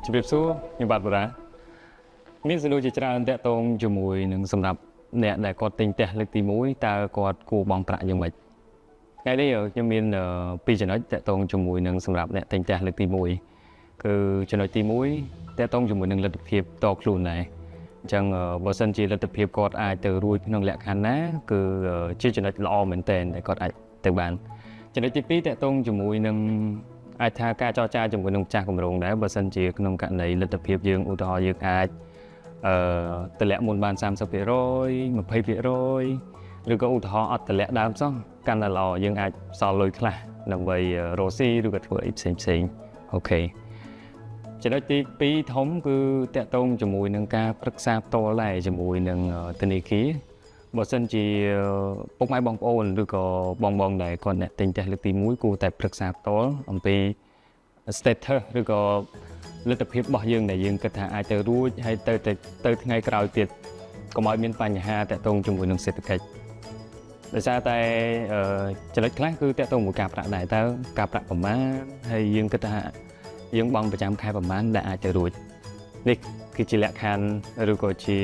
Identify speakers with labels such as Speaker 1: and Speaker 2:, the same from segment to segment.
Speaker 1: ជំរាបសួរខ្ញុំបាទបូរ៉ាមានសំណួរជាច្រើនតាក់ទងជាមួយនឹងសម្រាប់អ្នកដែលគាត់ទិញផ្ទះលើកទី1តើគាត់គួរបង់ប្រាក់យ៉ាងម៉េចថ្ងៃនេះខ្ញុំមានពីរចំណុចតាក់ទងជាមួយនឹងសម្រាប់អ្នកទិញផ្ទះលើកទី1គឺចំណុចទី1តាក់ទងជាមួយនឹងលទ្ធភាពតខ្លួនដែរអញ្ចឹងបើសិនជាលទ្ធភាពគាត់អាចទៅរួចក្នុងលក្ខខណ្ឌណាគឺជាចំណុចល្អមែនទែនដែលគាត់អាចទៅបានចំណុចទី2តាក់ទងជាមួយនឹងអាចថាការចរចាជាមួយនឹងម្ចាស់គម្រោងដែរបើសិនជាក្នុងករណីលទ្ធភាពយើងឧទាហរណ៍យើងអាចអឺតម្លាក់មុនបាន30% 20%ឬក៏ឧទាហរណ៍អត់តម្លាក់ដើមសោះកាន់តែល្អយើងអាចសល់លុយខ្លះដើម្បីរកស៊ីឬក៏ធ្វើអីផ្សេងផ្សេង OK ចំណុចទី2ធំគឺតាក់ទងជាមួយនឹងការប្រឹក្សាផ្ទាល់ដែរជាមួយនឹងធនាគារបើសិនជាពុកម៉ែបងប្អូនឬក៏បងបងដែលគាត់អ្នកទិញផ្ទះលើកទី1គួរតែប្រឹក្សាផ្ទាល់អំពី status ឬក៏លទ្ធភាពរបស់យើងដែលយើងគិតថាអាចទៅរួចហើយទៅទៅទៅថ្ងៃក្រោយទៀតកុំឲ្យមានបញ្ហាតាក់ទងជាមួយនឹងសេដ្ឋកិច្ចដោយសារតែចំណុចខ្លះគឺតាក់ទងមួយការប្រាក់ដែរតើការប្រាក់ប្រមាណហើយយើងគិតថាយើងបង់ប្រចាំខែប្រមាណដែលអាចទៅរួចនេះគឺជាលក្ខខណ្ឌឬក៏ជា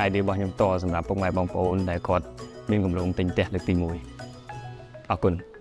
Speaker 1: idea របស់ខ្ញុំតសម្រាប់ពុកម៉ែបងប្អូនដែលគាត់មានគម្រោងទិញផ្ទះលើកទី1អរគុណ។